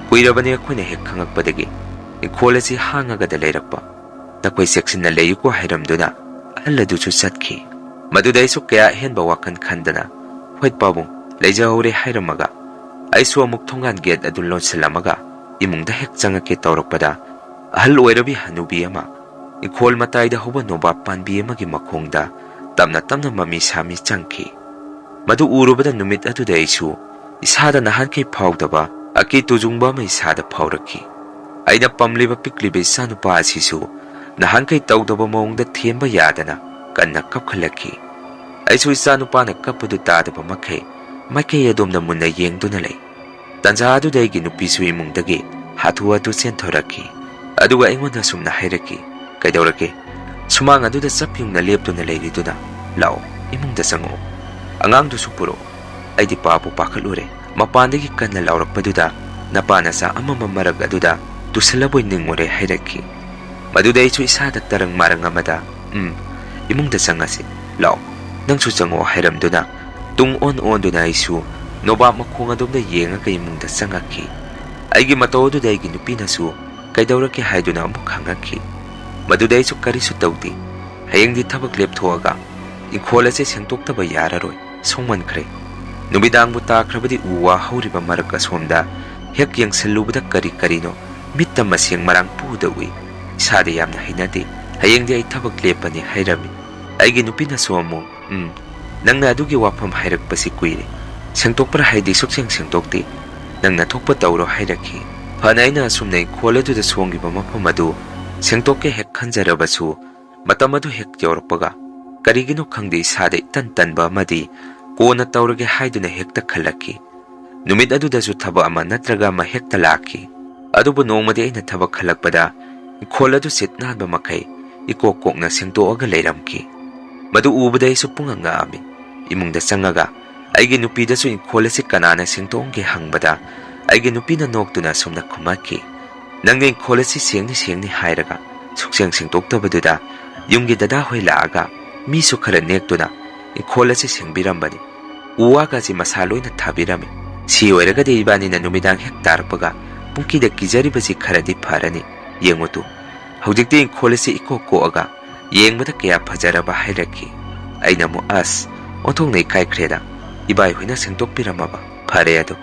ꯀꯨꯏꯔꯕꯅꯤ ꯑꯩꯈꯣꯏꯅ ꯍꯦꯛ ꯈꯪꯉꯛꯄꯗꯒꯤ ꯏꯪꯈꯣꯜ ꯑꯁꯤ ꯍꯥꯡꯉꯒꯗ ꯂꯩꯔꯛꯄ꯫ ꯅꯈꯣꯏ ꯆꯦꯛꯁꯤꯟꯅ ꯂꯩꯌꯨꯀꯣ" ꯍꯥꯏꯔꯝꯗꯨꯅ ꯑꯍꯜ ꯑꯗꯨꯁꯨ ꯆꯠꯈꯤ꯫ ꯃꯗꯨꯗ ꯑꯩꯁꯨ ꯀꯌꯥ ꯑꯍꯦꯟꯕ ꯋꯥꯈꯜ ꯈꯟꯗꯅ, "ꯍꯣꯏ ꯄꯥꯕꯨꯡ, ꯂꯩꯖꯍꯧꯔꯦ" ꯍꯥꯏꯔꯝꯃꯒ ꯑꯩꯁꯨ ꯑꯃꯨꯛ ꯊꯣꯡꯒꯥꯟ ꯒꯦꯠ ꯑꯗꯨ ꯂꯣꯟꯁꯤꯜꯂꯝꯃꯒ ꯏꯃꯨꯡꯗ ꯍꯦꯛ ꯆꯪꯉꯛꯀꯦ ꯇꯧꯔꯛꯄꯗ, ꯑꯍꯜ ꯑꯣꯏꯔꯕꯤ ꯍꯅꯨꯕꯤ ꯑꯃ ꯏꯪꯈꯣꯜ ꯃꯇꯥꯏꯗ ꯍꯧꯕ ꯅꯣꯕꯥꯞ ꯄꯥꯟꯕꯤ ꯑꯃꯒꯤ ꯃꯈꯣꯡꯗ ꯇꯞꯅ ꯇꯞꯅ ꯃꯃꯤ ꯁꯥꯃꯤ ꯆꯪꯈꯤ꯫ ꯃꯗꯨ ꯎꯔꯨꯕꯗ ꯅꯨꯃꯤꯠ ꯑꯗꯨꯗ ꯑꯩꯁꯨ ꯏꯁꯥꯗ ꯅꯍꯥꯟꯈꯩ ꯐꯥꯎꯗꯕ ꯑꯀꯤ ꯇꯨꯖꯨꯡꯕ ꯑꯃ ꯏꯁꯥꯗ ꯐꯥꯎꯔꯛꯈꯤ꯫ ꯑꯩꯅ ꯄꯝꯂꯤꯕ ꯄꯤꯛꯂꯤꯕ ꯏꯆꯥꯅꯨꯄꯥ ꯑꯁꯤꯁꯨ ꯅꯍꯥꯟꯈꯩ ꯇꯧꯗꯕ ꯃꯑꯣꯡꯗ ꯊꯦꯝꯕ ꯌꯥꯗꯅ ꯀꯟꯅ ꯀꯞꯈꯠꯂꯛꯈꯤ꯫ ꯑꯩꯁꯨ ꯏꯆꯥꯅꯨꯄꯥꯅ ꯀꯞꯄꯗꯨ ꯇꯥꯗꯕ ꯃꯈꯩ ꯃꯥꯏꯀꯩ ꯑꯗꯣꯝꯗ ꯃꯨꯟꯅ ꯌꯦꯡꯗꯨꯅ ꯂꯩ꯫ ꯇꯟꯖꯥ ꯑꯗꯨꯗ ꯑꯩꯒꯤ ꯅꯨꯄꯤꯁꯨ ꯏꯃꯨꯡꯗꯒꯤ ꯍꯥꯊꯨ ꯍꯥꯊꯨ ꯆꯦꯟꯊꯣꯔꯛꯈꯤ꯫ ꯑꯗꯨꯒ ꯑꯩꯉꯣꯟꯗ ꯑꯁꯨꯝꯅ ꯍꯥꯏꯔꯛꯈꯤ, "ꯀꯩꯗꯧꯔꯒꯦ? ꯁꯨꯃꯥꯡ ꯑꯗꯨꯗ ꯆꯞ ꯌꯨꯡꯅ ꯂꯦꯞꯇꯨꯅ ꯂꯩꯔꯤꯗꯨꯅ? ꯂꯥꯛꯑꯣ, ꯏꯃꯨꯡꯗ ꯆꯪꯉꯛꯑꯣ꯫ ꯑꯉꯥꯡꯗꯨꯁꯨ ꯄꯨꯔꯛꯑꯣ꯫" ꯑꯩꯗꯤ ꯄꯥꯕꯨ ꯄꯥꯈꯠꯂꯨꯔꯦ꯫ ꯃꯄꯥꯟꯗꯒꯤ ꯀꯟꯅ ꯂꯥꯎꯔꯛꯄꯗꯨꯗ ꯅꯄꯥ ꯅꯆꯥ ꯑꯃꯃꯝ ꯃꯔꯛ ꯑꯗꯨꯗ ꯇꯨꯁꯜꯂꯕꯣꯏ ꯅꯤꯡꯉꯨꯔꯦ ꯍꯥꯏꯔꯛꯈꯤ꯫ ꯃꯗꯨꯗ ꯑꯩꯁꯨ ꯏꯁꯥꯗ ꯇꯔꯪ ꯃꯔꯪ ꯑꯃꯗ, "ꯎꯝ, ꯏꯃꯨꯡꯗ ꯆꯪꯉꯁꯤ꯫ ꯂꯥꯛꯑꯣ, ꯅꯪꯁꯨ ꯆꯪꯉꯛꯑꯣ" ꯍꯥꯏꯔꯝꯗꯨꯅ ꯇꯨꯡ ꯑꯣꯟ ꯑꯣꯟꯗꯨꯅ ꯑꯩꯁꯨ ꯅꯣꯕꯥꯞ ꯃꯈꯣꯡ ꯑꯗꯣꯝꯗ ꯌꯦꯡꯉꯒ ꯏꯃꯨꯡꯗ ꯆꯪꯉꯛꯈꯤ꯫ ꯑꯩꯒꯤ ꯃꯇꯧ ꯑꯗꯨꯗ ꯑꯩꯒꯤ ꯅꯨꯄꯤꯅꯁꯨ "ꯀꯩꯗꯧꯔꯒꯦ?" ꯍꯥꯏꯗꯨꯅ ꯑꯃꯨꯛ ꯍꯪꯉꯛꯈꯤ꯫ ꯃꯗꯨꯗ ꯑꯩꯁꯨ ꯀꯔꯤꯁꯨ ꯇꯧꯗꯦ꯫ ꯍꯌꯦꯡꯗꯤ ꯊꯕꯛ ꯂꯦꯞꯊꯣꯛꯑꯒ ꯏꯪꯈꯣꯜ ꯑꯁꯦ ꯁꯦꯡꯗꯣꯛꯇꯕ ꯌꯥꯔꯔꯣꯏ꯫ ꯁꯣꯡꯃꯟꯈ꯭ꯔꯦ꯫ ꯅꯨꯃꯤꯗꯥꯡꯕꯨ ꯇꯥꯈ꯭ꯔꯕꯗꯤ ꯎ ꯋꯥ ꯍꯧꯔꯤꯕ ꯃꯔꯛ ꯑꯁꯣꯝꯗ ꯍꯦꯛ ꯌꯦꯡꯁꯤꯜꯂꯨꯕꯗ ꯀꯔꯤ ꯀꯔꯤꯅꯣ ꯃꯤꯠꯇ ꯃꯁꯦꯡ ꯃꯔꯥꯡ ꯄꯨꯗ ꯎꯏ꯫ ꯏꯁꯥꯗ ꯌꯥꯝꯅ ꯍꯩꯅꯗꯦ꯫ "ꯍꯌꯦꯡꯗꯤ ꯑꯩ ꯊꯕꯛ ꯂꯦꯞꯄꯅꯤ" ꯍꯥꯏꯔꯝꯃꯤ꯫ ꯑꯩꯒꯤ ꯅꯨꯄꯤꯅꯁꯨ ꯑꯃꯨꯛ, "ꯎꯝ, ꯅꯪꯅ ꯑꯗꯨꯒꯤ ꯋꯥꯐꯝ ꯍꯥꯏꯔꯛꯄꯁꯤ ꯀꯨꯏꯔꯦ꯫ ꯁꯦꯡꯗꯣꯛꯄ꯭ꯔꯥ ꯍꯥꯏꯗꯤ ꯁꯨꯛꯁꯦꯡ ꯁꯦꯡꯗꯣꯛꯇꯦ꯫ ꯅꯪꯅ ꯊꯣꯛꯄ ꯇꯧꯔꯣ" ꯍꯥꯏꯔꯛꯈꯤ꯫ ꯐꯅ ꯑꯩꯅ ꯑꯁꯨꯝꯅ ꯏꯪꯈꯣꯜ ꯑꯗꯨꯗ ꯁꯣꯡꯈꯤꯕ ꯃꯐꯝ ꯑꯗꯨ ꯁꯦꯡꯗꯣꯛꯀꯦ ꯍꯦꯛ ꯈꯟꯖꯔꯕꯁꯨ, ꯃꯇꯝ ꯑꯗꯨ ꯍꯦꯛ ꯌꯧꯔꯛꯄꯒ ꯀꯔꯤꯒꯤꯅꯣ ꯈꯪꯗꯦ ꯏꯁꯥꯗ ꯏꯇꯟ ꯇꯟꯕ ꯑꯃꯗꯤ ꯀꯣꯟꯅ ꯇꯧꯔꯒꯦ ꯍꯥꯏꯗꯨꯅ ꯍꯦꯛꯇ ꯈꯜꯂꯛꯈꯤ꯫ ꯅꯨꯃꯤꯠ ꯑꯗꯨꯗꯁꯨ ꯊꯕꯛ ꯑꯃ ꯅꯠꯇ꯭ꯔꯒ ꯑꯃ ꯍꯦꯛꯇ ꯂꯥꯛꯈꯤ꯫ ꯑꯗꯨꯕꯨ ꯅꯣꯡꯃꯗꯤ ꯑꯩꯅ ꯊꯕꯛ ꯈꯜꯂꯛꯄꯗ ꯏꯪꯈꯣꯜ ꯑꯗꯨ ꯁꯤꯠ ꯅꯥꯟꯕ ꯃꯈꯩ ꯏꯀꯣꯛ ꯀꯣꯛꯅ ꯁꯦꯡꯗꯣꯛꯑꯒ ꯂꯩꯔꯝꯈꯤ꯫ ꯃꯗꯨ ꯎꯕꯗ ꯑꯩꯁꯨ ꯄꯨꯡꯉꯛ ꯉꯛꯑꯝꯃꯤ꯫ ꯏꯃꯨꯡꯗ ꯆꯪꯉꯒ ꯑꯩꯒꯤ ꯅꯨꯄꯤꯗꯁꯨ ꯏꯪꯈꯣꯜ ꯑꯁꯤ ꯀꯅꯥꯅ ꯁꯦꯡꯗꯣꯛꯑꯝꯒꯦ ꯍꯪꯕꯗ, ꯑꯩꯒꯤ ꯅꯨꯄꯤꯅ ꯅꯣꯛꯇꯨꯅ ꯑꯁꯨꯝꯅ ꯈꯨꯝꯃꯛꯈꯤ, "ꯅꯪꯅ ꯏꯪꯈꯣꯜ ꯑꯁꯤ ꯁꯦꯡꯅꯤ ꯁꯦꯡꯅꯤ ꯍꯥꯏꯔꯒ ꯁꯨꯛꯁꯦꯡ ꯁꯦꯡꯗꯣꯛꯇꯕꯗꯨꯗ ꯌꯨꯝꯒꯤ ꯗꯗꯥ ꯍꯣꯏ ꯂꯥꯛꯑꯒ ꯃꯤꯁꯨ ꯈꯔ ꯅꯦꯛꯇꯨꯅ ꯏꯪꯈꯣꯜ ꯑꯁꯤ ꯁꯦꯡꯕꯤꯔꯝꯕꯅꯤ꯫ ꯎ ꯋꯥꯒꯁꯤ ꯃꯁꯥ ꯂꯣꯏꯅ ꯊꯥꯕꯤꯔꯝꯃꯤ꯫ ꯁꯤ ꯑꯣꯏꯔꯒꯗꯤ ꯏꯕꯥꯅꯤꯅ ꯅꯨꯃꯤꯗꯥꯡ ꯍꯦꯛ ꯇꯥꯔꯛꯄꯒ ꯄꯨꯡꯀꯤꯗ ꯀꯤꯖꯔꯤꯕꯁꯤ ꯈꯔꯗꯤ ꯐꯔꯅꯤ꯫ ꯌꯦꯡꯉꯨ ꯇꯨ, ꯍꯧꯖꯤꯛꯇꯤ ꯏꯪꯈꯣꯜ ꯑꯁꯤ ꯏꯀꯣꯛ ꯀꯣꯛꯑꯒ ꯌꯦꯡꯕꯗ ꯀꯌꯥ ꯐꯖꯔꯕ" ꯍꯥꯏꯔꯛꯈꯤ꯫ ꯑꯩꯅ ꯑꯃꯨꯛ, "ꯑꯁ, ꯑꯣꯟꯊꯣꯛꯅ ꯏꯀꯥꯏꯈ꯭ꯔꯦꯗ, ꯏꯕꯥꯏ ꯍꯣꯏꯅ ꯁꯦꯡꯗꯣꯛꯄꯤꯔꯝꯃꯕ꯫ ꯐꯔꯦ ꯑꯗꯣ,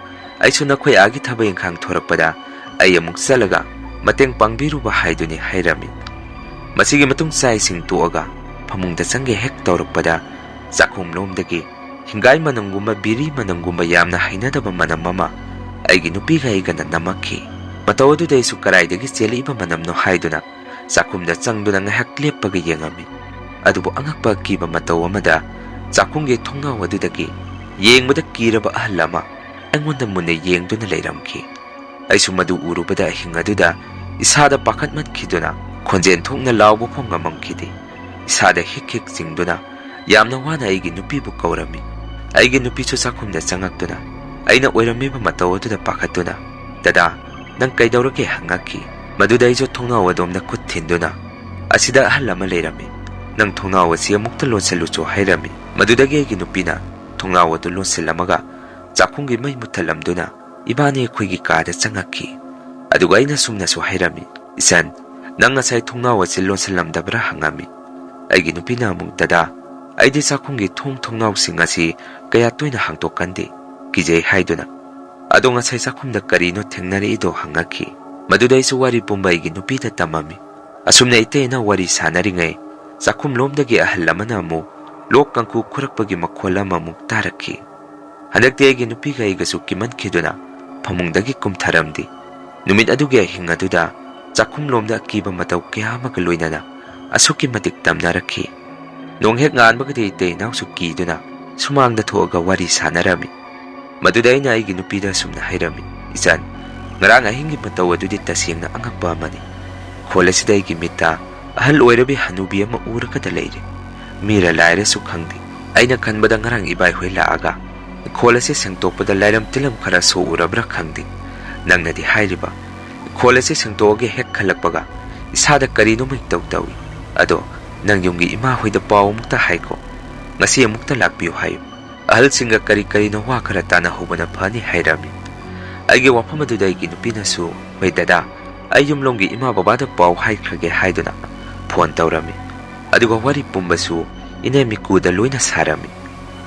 ꯑꯩꯁꯨ ꯅꯈꯣꯏ ꯑꯥꯒꯤ ꯊꯕꯛ ꯏꯪꯈꯥꯡ ꯊꯣꯔꯛꯄꯗ ꯑꯩ ꯑꯃꯨꯛ ꯆꯠꯂꯒ ꯃꯇꯦꯡ ꯄꯥꯡꯕꯤꯔꯨꯕ ꯍꯥꯏꯗꯨꯅꯤ" ꯍꯥꯏꯔꯝꯃꯤ꯫ ꯃꯁꯤꯒꯤ ꯃꯇꯨꯡ ꯆꯥꯛ ꯏꯁꯤꯡ ꯇꯣꯛꯑꯒ ꯐꯃꯨꯡꯗ ꯆꯪꯒꯦ ꯍꯦꯛ ꯇꯧꯔꯛꯄꯗ, ꯆꯥꯛꯈꯨꯝꯂꯣꯝꯗꯒꯤ ꯍꯤꯡꯒꯥꯏ ꯃꯅꯝꯒꯨꯝꯕ, ꯕꯤꯔꯤ ꯃꯅꯝꯒꯨꯝꯕ ꯌꯥꯝꯅ ꯍꯩꯅꯗꯕ ꯃꯅꯝ ꯑꯃ ꯑꯩꯒꯤ ꯅꯨꯄꯤꯒ ꯑꯩꯒꯅ ꯅꯝꯃꯛꯈꯤ꯫ ꯃꯇꯧ ꯑꯗꯨꯗ ꯑꯩꯁꯨ ꯀꯗꯥꯏꯗꯒꯤ ꯆꯦꯜꯂꯛꯏꯕ ꯃꯅꯝꯅꯣ ꯍꯥꯏꯗꯨꯅ ꯆꯥꯛꯈꯨꯝꯗ ꯆꯪꯗꯨꯅ ꯉꯥꯏꯍꯥꯛ ꯂꯦꯞꯄꯒ ꯌꯦꯡꯉꯝꯃꯤ꯫ ꯑꯗꯨꯕꯨ ꯑꯉꯛꯄ ꯑꯀꯤꯕ ꯃꯇꯧ ꯑꯃꯗ ꯆꯥꯛꯈꯨꯝꯒꯤ ꯊꯣꯡꯅꯥꯎ ꯑꯗꯨꯗꯒꯤ ꯌꯦꯡꯕꯗ ꯀꯤꯔꯕ ꯑꯍꯜ ꯑꯃ ꯑꯩꯉꯣꯟꯗ ꯃꯨꯟꯅ ꯌꯦꯡꯗꯨꯅ ꯂꯩꯔꯝꯈꯤ꯫ ꯑꯩꯁꯨ ꯃꯗꯨ ꯎꯔꯨꯕꯗ ꯑꯍꯤꯡ ꯑꯗꯨꯗ ꯏꯁꯥꯗ ꯄꯥꯈꯠꯃꯟꯈꯤꯗꯨꯅ ꯈꯣꯟꯖꯦꯜ ꯊꯣꯛꯅ ꯂꯥꯎꯕ ꯐꯥꯎ ꯉꯝꯃꯝꯈꯤꯗꯦ꯫ ꯏꯁꯥꯗ ꯍꯤꯛ ꯍꯤꯛ ꯆꯤꯡꯗꯨꯅ ꯌꯥꯝꯅ ꯋꯥꯅ ꯑꯩꯒꯤ ꯅꯨꯄꯤꯕꯨ ꯀꯧꯔꯝꯃꯤ꯫ ꯑꯩꯒꯤ ꯅꯨꯄꯤꯁꯨ ꯆꯥꯛꯈꯨꯝꯗ ꯆꯪꯉꯛꯇꯨꯅ ꯑꯩꯅ ꯑꯣꯏꯔꯝꯃꯤꯕ ꯃꯇꯧ ꯑꯗꯨꯗ ꯄꯥꯈꯠꯇꯨꯅ, "ꯗꯗꯥ, ꯅꯪ ꯀꯩꯗꯧꯔꯒꯦ?" ꯍꯪꯉꯛꯈꯤ꯫ ꯃꯗꯨꯗ ꯑꯩꯁꯨ ꯊꯣꯡꯅꯥꯎ ꯑꯗꯣꯝꯗ ꯈꯨꯠ ꯊꯤꯟꯗꯨꯅ, "ꯑꯁꯤꯗ ꯑꯍꯜ ꯑꯃ ꯂꯩꯔꯝꯃꯤ, ꯅꯪ ꯊꯣꯡꯅꯥꯎ ꯑꯁꯤ ꯑꯃꯨꯛꯇ ꯂꯣꯟꯁꯤꯜꯂꯨꯆꯣ" ꯍꯥꯏꯔꯝꯃꯤ꯫ ꯃꯗꯨꯗꯒꯤ ꯑꯩꯒꯤ ꯅꯨꯄꯤꯅ ꯊꯣꯡꯅꯥꯎ ꯑꯗꯨ ꯂꯣꯟꯁꯤꯜꯂꯝꯃꯒ ꯆꯥꯛꯈꯨꯝꯒꯤ ꯃꯩ ꯃꯨꯠꯊꯠꯂꯝꯗꯨꯅ ꯏꯕꯥꯅꯤ ꯑꯩꯈꯣꯏꯒꯤ ꯀꯥꯗ ꯆꯪꯉꯛꯈꯤ꯫ ꯑꯗꯨꯒ ꯑꯩꯅ ꯁꯨꯝꯅꯁꯨ ꯍꯥꯏꯔꯝꯃꯤ, "ꯏꯆꯟ, ꯅꯪ ꯉꯁꯥꯏ ꯊꯣꯡꯅꯥꯎ ꯑꯁꯤ ꯂꯣꯟꯁꯤꯜꯂꯝꯗꯕ꯭ꯔꯥ?" ꯍꯪꯉꯝꯃꯤ꯫ ꯑꯩꯒꯤ ꯅꯨꯄꯤꯅ ꯑꯃꯨꯛ, "ꯗꯗꯥ, ꯑꯩꯗꯤ ꯆꯥꯛꯈꯨꯝꯒꯤ ꯊꯣꯡ ꯊꯣꯡꯅꯥꯎꯁꯤꯡ ꯑꯁꯤ ꯀꯌꯥ ꯇꯣꯏꯅ ꯍꯥꯡꯗꯣꯛꯀꯟꯗꯦ, ꯀꯤꯖꯩ ꯍꯥꯏꯗꯨꯅ꯫ ꯑꯗꯣ ꯉꯁꯥꯏ ꯆꯥꯛꯈꯨꯝꯗ ꯀꯔꯤꯅꯣ ꯊꯦꯡꯅꯔꯛꯏꯗꯣ ꯍꯪꯉꯛꯈꯤ꯫ ꯃꯗꯨꯗ ꯑꯩꯁꯨ ꯋꯥꯔꯤ ꯄꯨꯝꯕ ꯑꯩꯒꯤ ꯅꯨꯄꯤꯗ ꯇꯝꯃꯝꯃꯤ꯫ ꯑꯁꯨꯝꯅ ꯏꯇꯩꯅ ꯋꯥꯔꯤ ꯁꯥꯟꯅꯔꯤꯉꯩ ꯆꯥꯛꯈꯨꯝꯂꯣꯝꯗꯒꯤ ꯑꯍꯜ ꯑꯃꯅ ꯑꯃꯨꯛ ꯂꯣꯛ ꯀꯥꯡꯈꯨ ꯈꯨꯔꯛꯄꯒꯤ ꯃꯈꯣꯜ ꯑꯃꯃꯨꯛ ꯇꯥꯔꯛꯈꯤ꯫ ꯍꯟꯗꯛꯇꯤ ꯑꯩꯒꯤ ꯅꯨꯄꯤꯒ ꯑꯩꯒꯁꯨ ꯀꯤꯃꯟꯈꯤꯗꯨꯅ ꯐꯃꯨꯡꯗꯒꯤ ꯀꯨꯝꯊꯔꯝꯗꯦ꯫ ꯅꯨꯃꯤꯠ ꯑꯗꯨꯒꯤ ꯑꯍꯤꯡ ꯑꯗꯨꯗ ꯆꯥꯛꯈꯨꯝꯂꯣꯝꯗ ꯑꯀꯤꯕ ꯃꯇꯧ ꯀꯌꯥ ꯑꯃꯒ ꯂꯣꯏꯅꯅ ꯑꯁꯨꯛꯀꯤ ꯃꯇꯤꯛ ꯇꯝꯅꯔꯛꯈꯤ꯫ ꯅꯣꯡ ꯍꯦꯛ ꯉꯥꯟꯕꯒꯗꯤ ꯏꯇꯩ ꯏꯅꯥꯎꯁꯨ ꯀꯤꯗꯨꯅ ꯁꯨꯃꯥꯡꯗ ꯊꯣꯛꯑꯒ ꯋꯥꯔꯤ ꯁꯥꯟꯅꯔꯝꯃꯤ꯫ ꯃꯗꯨꯗ ꯑꯩꯅ ꯑꯩꯒꯤ ꯅꯨꯄꯤꯗ ꯑꯁꯨꯝꯅ ꯍꯥꯏꯔꯝꯃꯤ, "ꯏꯆꯟ, ꯉꯔꯥꯡ ꯑꯍꯤꯡꯒꯤ ꯃꯇꯧ ꯑꯗꯨꯗꯤ ꯇꯁꯦꯡꯅ ꯑꯉꯛꯄ ꯑꯃꯅꯤ꯫ ꯏꯪꯈꯣꯜ ꯑꯁꯤꯗ ꯑꯩꯒꯤ ꯃꯤꯠꯇ ꯑꯍꯜ ꯑꯣꯏꯔꯕꯤ ꯍꯅꯨꯕꯤ ꯑꯃ ꯎꯔꯒꯗ ꯂꯩꯔꯦ꯫ ꯃꯤꯔ ꯂꯥꯏꯔꯁꯨ ꯈꯪꯗꯦ꯫ ꯑꯩꯅ ꯈꯟꯕꯗ ꯉꯔꯥꯡ ꯏꯕꯥꯏꯍꯣꯏ ꯂꯥꯛꯑꯒ ꯏꯪꯈꯣꯜ ꯑꯁꯤ ꯁꯦꯡꯗꯣꯛꯄꯗ ꯂꯥꯏꯔꯝ ꯇꯤꯜꯂꯝ ꯈꯔ ꯁꯣꯛꯎꯔꯕ꯭ꯔꯥ ꯈꯪꯗꯦ꯫ ꯅꯪꯅꯗꯤ ꯍꯥꯏꯔꯤꯕ, ꯏꯪꯈꯣꯜ ꯑꯁꯤ ꯁꯦꯡꯗꯣꯛꯑꯒꯦ ꯍꯦꯛ ꯈꯜꯂꯛꯄꯒ ꯏꯁꯥꯗ ꯀꯔꯤꯅꯣꯃ ꯏꯇꯧ ꯇꯧꯏ꯫ ꯑꯗꯣ ꯅꯪ ꯌꯨꯝꯒꯤ ꯏꯃꯥ ꯍꯣꯏꯗ ꯄꯥꯎ ꯑꯃꯨꯛꯇ ꯍꯥꯏꯈꯣ꯫ ꯉꯁꯤ ꯑꯃꯨꯛꯇ ꯂꯥꯛꯄꯤꯌꯨ ꯍꯥꯏꯌꯨ꯫ ꯑꯍꯜꯁꯤꯡꯒ ꯀꯔꯤ ꯀꯔꯤꯅꯣ ꯋꯥ ꯈꯔ ꯇꯥꯟꯅꯍꯧꯕꯅ ꯐꯅꯤ" ꯍꯥꯏꯔꯝꯃꯤ꯫ ꯑꯩꯒꯤ ꯋꯥꯐꯝ ꯑꯗꯨꯗ ꯑꯩꯒꯤ ꯅꯨꯄꯤꯅꯁꯨ, "ꯍꯣꯏ ꯗꯗꯥ, ꯑꯩ ꯌꯨꯝꯂꯣꯝꯒꯤ ꯏꯃꯥ ꯕꯕꯥꯗ ꯄꯥꯎ ꯍꯥꯏꯈ꯭ꯔꯒꯦ" ꯍꯥꯏꯗꯨꯅ ꯐꯣꯟ ꯇꯧꯔꯝꯃꯤ꯫ ꯑꯗꯨꯒ ꯋꯥꯔꯤ ꯄꯨꯝꯕꯁꯨ ꯏꯅꯦ ꯃꯤꯀꯨꯗ ꯂꯣꯏꯅ ꯁꯥꯔꯝꯃꯤ꯫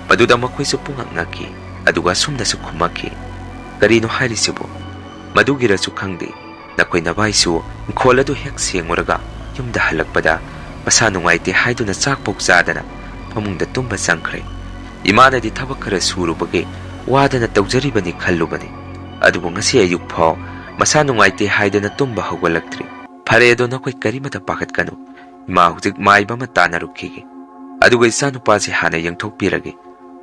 ꯃꯗꯨꯗ ꯃꯈꯣꯏꯁꯨ ꯄꯨꯡꯉꯛ ꯉꯛꯈꯤ, ꯑꯗꯨꯒ ꯑꯁꯨꯝꯅꯁꯨ ꯈꯨꯝꯃꯛꯈꯤ, "ꯀꯔꯤꯅꯣ ꯍꯥꯏꯔꯤꯁꯤꯕꯨ? ꯃꯗꯨꯒꯤꯔꯁꯨ ꯈꯪꯗꯦ, ꯅꯈꯣꯏ ꯅꯚꯥꯏꯁꯨ ꯏꯪꯈꯣꯜ ꯑꯗꯨ ꯍꯦꯛ ꯁꯦꯡꯉꯨꯔꯒ ꯌꯨꯝꯗ ꯍꯜꯂꯛꯄꯗ ꯃꯁꯥ ꯅꯨꯡꯉꯥꯏꯇꯦ ꯍꯥꯏꯗꯨꯅ ꯆꯥꯛꯐꯥꯎ ꯆꯥꯗꯅ ꯐꯃꯨꯡꯗ ꯇꯨꯝꯕ ꯆꯪꯈ꯭ꯔꯦ꯫ ꯏꯃꯥꯅꯗꯤ ꯊꯕꯛ ꯈꯔ ꯁꯨꯔꯨꯕꯒꯤ ꯋꯥꯗꯅ ꯇꯧꯖꯔꯤꯕꯅꯤ ꯈꯜꯂꯨꯕꯅꯤ꯫ ꯑꯗꯨꯕꯨ ꯉꯁꯤ ꯑꯌꯨꯛ ꯐꯥꯎ ꯃꯁꯥ ꯅꯨꯡꯉꯥꯏꯇꯦ ꯍꯥꯏꯗꯅ ꯇꯨꯝꯕ ꯍꯧꯒꯠꯂꯛꯇ꯭ꯔꯤ꯫ ꯐꯔꯦ, ꯑꯗꯣ ꯅꯈꯣꯏ ꯀꯔꯤꯃꯇ ꯄꯥꯈꯠꯀꯅꯨ꯫ ꯏꯃꯥ ꯍꯧꯖꯤꯛ ꯃꯥꯏꯕ ꯑꯃ ꯇꯥꯟꯅꯔꯨꯈꯤꯒꯦ꯫ ꯑꯗꯨꯒ ꯏꯆꯥꯅꯨꯄꯥꯁꯤ ꯍꯥꯟꯅ ꯌꯦꯡꯊꯣꯛꯄꯤꯔꯒꯦ꯫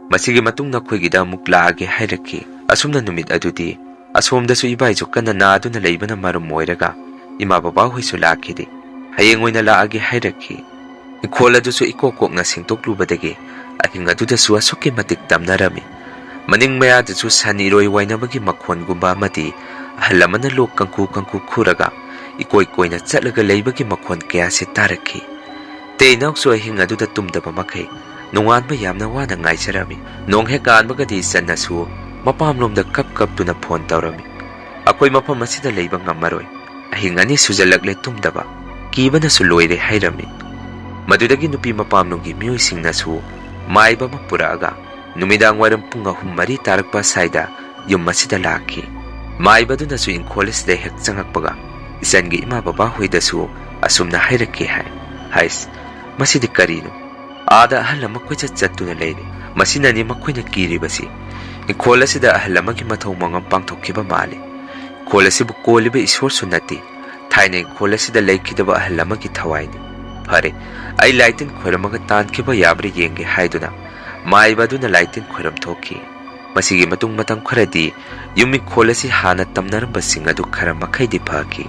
ꯃꯁꯤꯒꯤ ꯃꯇꯨꯡ ꯅꯈꯣꯏꯒꯤꯗ ꯑꯃꯨꯛ ꯂꯥꯛꯑꯒꯦ" ꯍꯥꯏꯔꯛꯈꯤ꯫ ꯑꯁꯨꯝꯅ ꯅꯨꯃꯤꯠ ꯑꯗꯨꯗꯤ ꯑꯁꯣꯝꯗꯁꯨ ꯏꯕꯥꯏꯁꯨ ꯀꯟꯅ ꯅꯥꯗꯨꯅ ꯂꯩꯕꯅ ꯃꯔꯝ ꯑꯣꯏꯔꯒ ꯏꯃꯥ ꯕꯕꯥꯍꯣꯏꯁꯨ ꯂꯥꯛꯈꯤꯗꯦ꯫ "ꯍꯌꯦꯡ ꯑꯣꯏꯅ ꯂꯥꯛꯑꯒꯦ" ꯍꯥꯏꯔꯛꯈꯤ꯫ ꯏꯪꯈꯣꯜ ꯑꯗꯨꯁꯨ ꯏꯀꯣꯛ ꯀꯣꯛꯅ ꯁꯦꯡꯗꯣꯛꯂꯨꯕꯗꯒꯤ ꯑꯍꯤꯡ ꯑꯗꯨꯗꯁꯨ ꯑꯁꯨꯛꯀꯤ ꯃꯇꯤꯛ ꯇꯝꯅꯔꯝꯃꯤ꯫ ꯃꯅꯤꯡ ꯃꯌꯥꯗꯁꯨ ꯁꯟ ꯏꯔꯣꯏ ꯋꯥꯏꯅꯕꯒꯤ ꯃꯈꯣꯟꯒꯨꯝꯕ ꯑꯃꯗꯤ ꯑꯍꯜ ꯑꯃꯅ ꯂꯣꯛ ꯀꯪꯈꯨ ꯀꯪꯈꯨ ꯈꯨꯔꯒ ꯏꯀꯣꯏ ꯀꯣꯏꯅ ꯆꯠꯂꯒ ꯂꯩꯕꯒꯤ ꯃꯈꯣꯟ ꯀꯌꯥꯁꯦ ꯇꯥꯔꯛꯈꯤ꯫ ꯏꯇꯩ ꯏꯅꯥꯎꯁꯨ ꯑꯍꯤꯡ ꯑꯗꯨꯗ ꯇꯨꯝꯗꯕ ꯃꯈꯩ ꯅꯣꯡꯉꯥꯟꯕ ꯌꯥꯝꯅ ꯋꯥꯅ ꯉꯥꯏꯖꯔꯝꯃꯤ꯫ ꯅꯣꯡ ꯍꯦꯛ ꯉꯥꯟꯕꯒꯗꯤ ꯏꯆꯟꯅꯁꯨ ꯃꯄꯥꯝꯂꯣꯝꯗ ꯀꯞ ꯀꯞꯇꯨꯅ ꯐꯣꯟ ꯇꯧꯔꯝꯃꯤ꯫ "ꯑꯩꯈꯣꯏ ꯃꯐꯝ ꯑꯁꯤꯗ ꯂꯩꯕ ꯉꯝꯃꯔꯣꯏ꯫ ꯑꯍꯤꯡ ꯑꯅꯤ ꯁꯨꯖꯜꯂꯛꯂꯦ ꯇꯨꯝꯗꯕ꯫ ꯀꯤꯕꯅꯁꯨ ꯂꯣꯏꯔꯦ" ꯍꯥꯏꯔꯝꯃꯤ꯫ ꯃꯗꯨꯗꯒꯤ ꯅꯨꯄꯤ ꯃꯄꯥꯝꯂꯣꯝꯒꯤ ꯃꯤꯑꯣꯏꯁꯤꯡꯅꯁꯨ ꯃꯥꯏꯕ ꯑꯃ ꯄꯨꯔꯛꯑꯒ ꯅꯨꯃꯤꯗꯥꯡ ꯋꯥꯏꯔꯝ ꯄꯨꯡ ꯑꯍꯨꯝ ꯃꯔꯤ ꯇꯥꯔꯛꯄ ꯑꯁ꯭ꯋꯥꯏꯗ ꯌꯨꯝ ꯑꯁꯤꯗ ꯂꯥꯛꯈꯤ꯫ ꯃꯥꯏꯕꯗꯨꯅꯁꯨ ꯏꯪꯈꯣꯜ ꯑꯁꯤꯗ ꯍꯦꯛ ꯆꯪꯉꯛꯄꯒ ꯏꯆꯟꯒꯤ ꯏꯃꯥ ꯕꯕꯥ ꯍꯣꯏꯗꯁꯨ ꯑꯁꯨꯝꯅ ꯍꯥꯏꯔꯛꯈꯤ ꯍꯥꯏ, "ꯍꯩꯁ, ꯃꯁꯤꯗꯤ ꯀꯔꯤꯅꯣ? ꯑꯥꯗ ꯑꯍꯜ ꯑꯃ ꯀꯣꯏꯆꯠ ꯆꯠꯇꯨꯅ ꯂꯩꯔꯤ꯫ ꯃꯁꯤꯅꯅꯤ ꯃꯈꯣꯏꯅ ꯀꯤꯔꯤꯕꯁꯤ꯫ ꯏꯪꯈꯣꯜ ꯑꯁꯤꯗ ꯑꯍꯜ ꯑꯃꯒꯤ ꯃꯊꯧ ꯃꯉꯝ ꯄꯥꯡꯊꯣꯛꯈꯤꯕ ꯃꯥꯜꯂꯤ꯫ ꯏꯪꯈꯣꯜ ꯑꯁꯤꯕꯨ ꯀꯣꯜꯂꯤꯕ ꯏꯁꯣꯔꯁꯨ ꯅꯠꯇꯦ꯫ ꯊꯥꯏꯅ ꯏꯪꯈꯣꯜ ꯑꯁꯤꯗ ꯂꯩꯈꯤꯗꯕ ꯑꯍꯜ ꯑꯃꯒꯤ ꯊꯋꯥꯏꯅꯤ꯫ ꯐꯔꯦ, ꯑꯩ ꯂꯥꯏꯇꯤꯟ ꯈꯣꯏꯔꯝꯃꯒ ꯇꯥꯟꯈꯤꯕ ꯌꯥꯕ꯭ꯔꯥ ꯌꯦꯡꯒꯦ" ꯍꯥꯏꯗꯨꯅ ꯃꯥꯏꯕ ꯑꯗꯨꯅ ꯂꯥꯏꯇꯤꯟ ꯈꯣꯏꯔꯝ ꯊꯣꯛꯈꯤ꯫ ꯃꯁꯤꯒꯤ ꯃꯇꯨꯡ ꯃꯇꯝ ꯈꯔꯗꯤ ꯌꯨꯝ ꯏꯪꯈꯣꯜ ꯑꯁꯤ ꯍꯥꯟꯅ ꯇꯝꯅꯔꯝꯕꯁꯤꯡ ꯑꯗꯨ ꯈꯔ ꯃꯈꯩꯗꯤ ꯐꯈꯤ꯫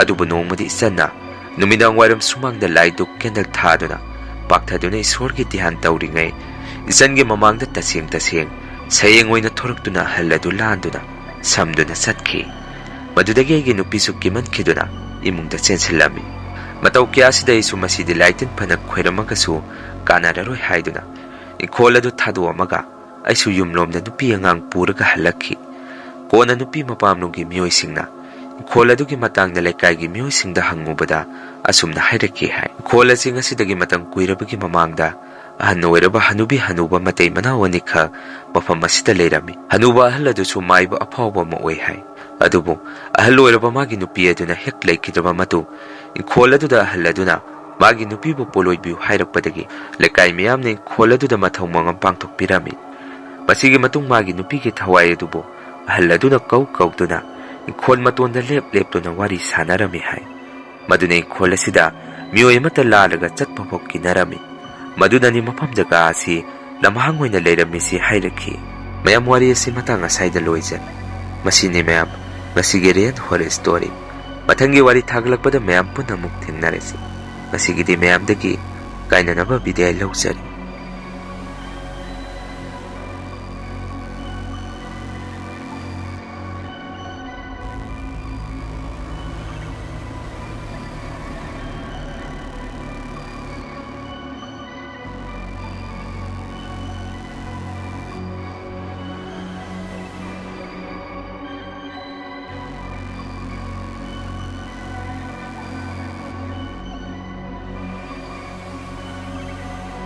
ꯑꯗꯨꯕꯨ ꯅꯣꯡꯃꯗꯤ ꯏꯆꯟꯅ ꯅꯨꯃꯤꯗꯥꯡ ꯋꯥꯏꯔꯝ ꯁꯨꯃꯥꯡꯗ ꯂꯥꯏꯗꯨꯛ ꯀꯦꯟꯗꯜ ꯊꯥꯗꯨꯅ ꯄꯥꯛꯊꯗꯨꯅ ꯏꯁꯣꯔꯒꯤ ꯙ꯭ꯌꯥꯟ ꯇꯧꯔꯤꯉꯩ, ꯏꯆꯟꯒꯤ ꯃꯃꯥꯡꯗ ꯇꯁꯦꯡ ꯇꯁꯦꯡ ꯁꯌꯦꯡ ꯑꯣꯏꯅ ꯊꯣꯔꯛꯇꯨꯅ ꯑꯍꯜ ꯑꯗꯨ ꯂꯥꯟꯗꯨꯅ ꯁꯝꯗꯨꯅ ꯆꯠꯈꯤ꯫ ꯃꯗꯨꯗꯒꯤ ꯑꯩꯒꯤ ꯅꯨꯄꯤꯁꯨ ꯀꯤꯃꯟꯈꯤꯗꯨꯅ ꯏꯃꯨꯡꯗ ꯆꯦꯟꯁꯤꯜꯂꯝꯃꯤ꯫ ꯃꯇꯧ ꯀꯌꯥꯁꯤꯗ ꯑꯩꯁꯨ ꯃꯁꯤꯗꯤ ꯂꯥꯏꯇꯤꯟ ꯐꯅ ꯈꯣꯏꯔꯝꯃꯒꯁꯨ ꯀꯥꯟꯅꯔꯔꯣꯏ ꯍꯥꯏꯗꯨꯅ ꯏꯪꯈꯣꯜ ꯑꯗꯨ ꯊꯥꯗꯣꯛꯑꯝꯃꯒ ꯑꯩꯁꯨ ꯌꯨꯝꯂꯣꯝꯗ ꯅꯨꯄꯤ ꯑꯉꯥꯡ ꯄꯨꯔꯒ ꯍꯜꯂꯛꯈꯤ꯫ ꯀꯣꯟꯅ ꯅꯨꯄꯤ ꯃꯄꯥꯝꯂꯣꯝꯒꯤ ꯃꯤꯑꯣꯏꯁꯤꯡꯅ ꯏꯪꯈꯣꯜ ꯑꯗꯨꯒꯤ ꯃꯇꯥꯡꯗ ꯂꯩꯀꯥꯏꯒꯤ ꯃꯤꯑꯣꯏꯁꯤꯡꯗ ꯍꯪꯉꯨꯕꯗ ꯑꯁꯨꯝꯅ ꯍꯥꯏꯔꯛꯈꯤ ꯍꯥꯏ, "ꯏꯪꯈꯣꯜ ꯑꯁꯤ ꯉꯁꯤꯗꯒꯤ ꯃꯇꯝ ꯀꯨꯏꯔꯕꯒꯤ ꯃꯃꯥꯡꯗ ꯑꯍꯟ ꯑꯣꯏꯔꯕ ꯍꯅꯨꯕꯤ ꯍꯅꯨꯕ ꯃꯇꯩ ꯃꯅꯥꯎ ꯑꯅꯤꯈꯛ ꯃꯐꯝ ꯑꯁꯤꯗ ꯂꯩꯔꯝꯃꯤ꯫ ꯍꯅꯨꯕ ꯑꯍꯜ ꯑꯗꯨꯁꯨ ꯃꯥꯏꯕ ꯑꯐꯥꯎꯕ ꯑꯃ ꯑꯣꯏ ꯍꯥꯏ꯫ ꯑꯗꯨꯕꯨ ꯑꯍꯜ ꯑꯣꯏꯔꯕ ꯃꯥꯒꯤ ꯅꯨꯄꯤ ꯑꯗꯨꯅ ꯍꯦꯛ ꯂꯩꯈꯤꯗ꯭ꯔꯕ ꯃꯇꯨꯡ ꯏꯪꯈꯣꯜ ꯑꯗꯨꯗ ꯑꯍꯜ ꯑꯗꯨꯅ ꯃꯥꯒꯤ ꯅꯨꯄꯤꯕꯨ ꯄꯣꯠꯂꯣꯏꯕꯤꯌꯨ ꯍꯥꯏꯔꯛꯄꯗꯒꯤ ꯂꯩꯀꯥꯏ ꯃꯤꯌꯥꯝꯅ ꯏꯪꯈꯣꯜ ꯑꯗꯨꯗ ꯃꯊꯧ ꯃꯉꯝ ꯄꯥꯡꯊꯣꯛꯄꯤꯔꯝꯃꯤ꯫ ꯃꯁꯤꯒꯤ ꯃꯇꯨꯡ ꯃꯥꯒꯤ ꯅꯨꯄꯤꯒꯤ ꯊꯋꯥꯏ ꯑꯗꯨꯕꯨ ꯑꯍꯜ ꯑꯗꯨꯅ ꯀꯧ ꯀꯧꯗꯨꯅ ꯏꯪꯈꯣꯜ ꯃꯇꯣꯟꯗ ꯂꯦꯞ ꯂꯦꯞꯇꯨꯅ ꯋꯥꯔꯤ ꯁꯥꯟꯅꯔꯝꯃꯤ ꯍꯥꯏ꯫ ꯃꯗꯨꯅ ꯏꯪꯈꯣꯜ ꯑꯁꯤꯗ ꯃꯤꯑꯣꯏ ꯑꯃꯠꯇ ꯂꯥꯜꯂꯒ ꯆꯠꯄ ꯐꯥꯎ ꯀꯤꯅꯔꯝꯃꯤ꯫ ꯃꯗꯨꯅꯅꯤ ꯃꯐꯝ ꯖꯒꯥ ꯑꯁꯤ ꯂꯝꯍꯥꯡ ꯑꯣꯏꯅ ꯂꯩꯔꯝꯃꯤꯁꯤ" ꯍꯥꯏꯔꯛꯈꯤ꯫ ꯃꯌꯥꯝ, ꯋꯥꯔꯤ ꯑꯁꯤ ꯃꯇꯥꯡ ꯑꯁꯥꯏꯗ ꯂꯣꯏꯖꯔꯦ꯫ ꯃꯁꯤꯅꯤ ꯃꯌꯥꯝ, ꯉꯁꯤꯒꯤ ꯔꯤꯌꯦꯜ ꯍꯣꯔꯔ ꯁ꯭ꯇꯣꯔꯤ꯫ ꯃꯊꯪꯒꯤ ꯋꯥꯔꯤ ꯊꯥꯒꯠꯂꯛꯄꯗ ꯃꯌꯥꯝ ꯄꯨꯟꯅ ꯑꯃꯨꯛ ꯊꯦꯡꯅꯔꯁꯤ꯫ ꯉꯁꯤꯒꯤꯗꯤ ꯃꯌꯥꯝꯗꯒꯤ ꯀꯥꯏꯅꯅꯕ ꯕꯤꯗꯥꯏ ꯂꯧꯖꯔꯤ꯫